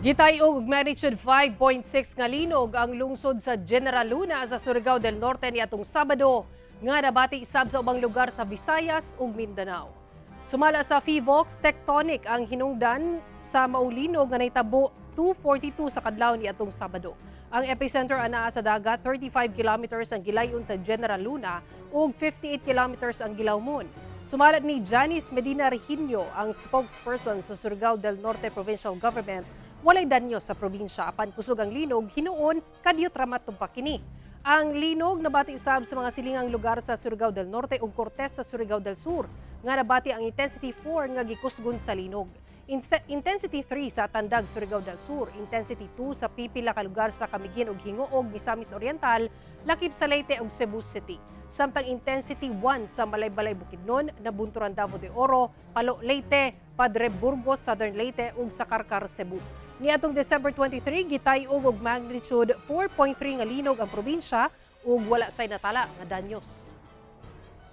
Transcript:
Gitay-og og magnitude 5.6 nga linog ang lungsod sa General Luna sa Surigao del Norte niadtong Sabado nga nabati sab sa ubang lugar sa Visayas ug Mindanao. Sumala sa PHIVOLCS, tectonic ang hinungdan sa maong linog nga nahitabo 2:42 sa kadlaw niadtong Sabado. Ang epicenter anaa sa dagat, 35 kilometers ang gilayon sa General Luna ug 58 kilometers ang gilawmon. Sumala ni Janice Medina Reginio, ang spokesperson sa Surigao del Norte Provincial Government, walay danyo sa probinsya apan kusog ang linog, hinuon kadyot ra matumpak kini. Ang linog nabati sab sa mga silingang lugar sa Surigao del Norte ug Cortes sa Surigao del Sur nga nabati ang intensity 4 nga gikusgon sa linog. Intensity 3 sa Tandag, Surigao del Sur, intensity 2 sa pipila ka lugar sa Camiguin ug Gingoog, Misamis Oriental, lakip sa Leyte ug Cebu City. Samtang intensity 1 sa Malaybalay, Bukidnon, Nabunturan, Davao de Oro, Palo, Leyte, Padre Burgos, Southern Leyte ug sa Carcar, Cebu. Niadtong December 23, gitay-og og magnitude 4.3 nga linog ang probinsya ug wala say natala nga danyos.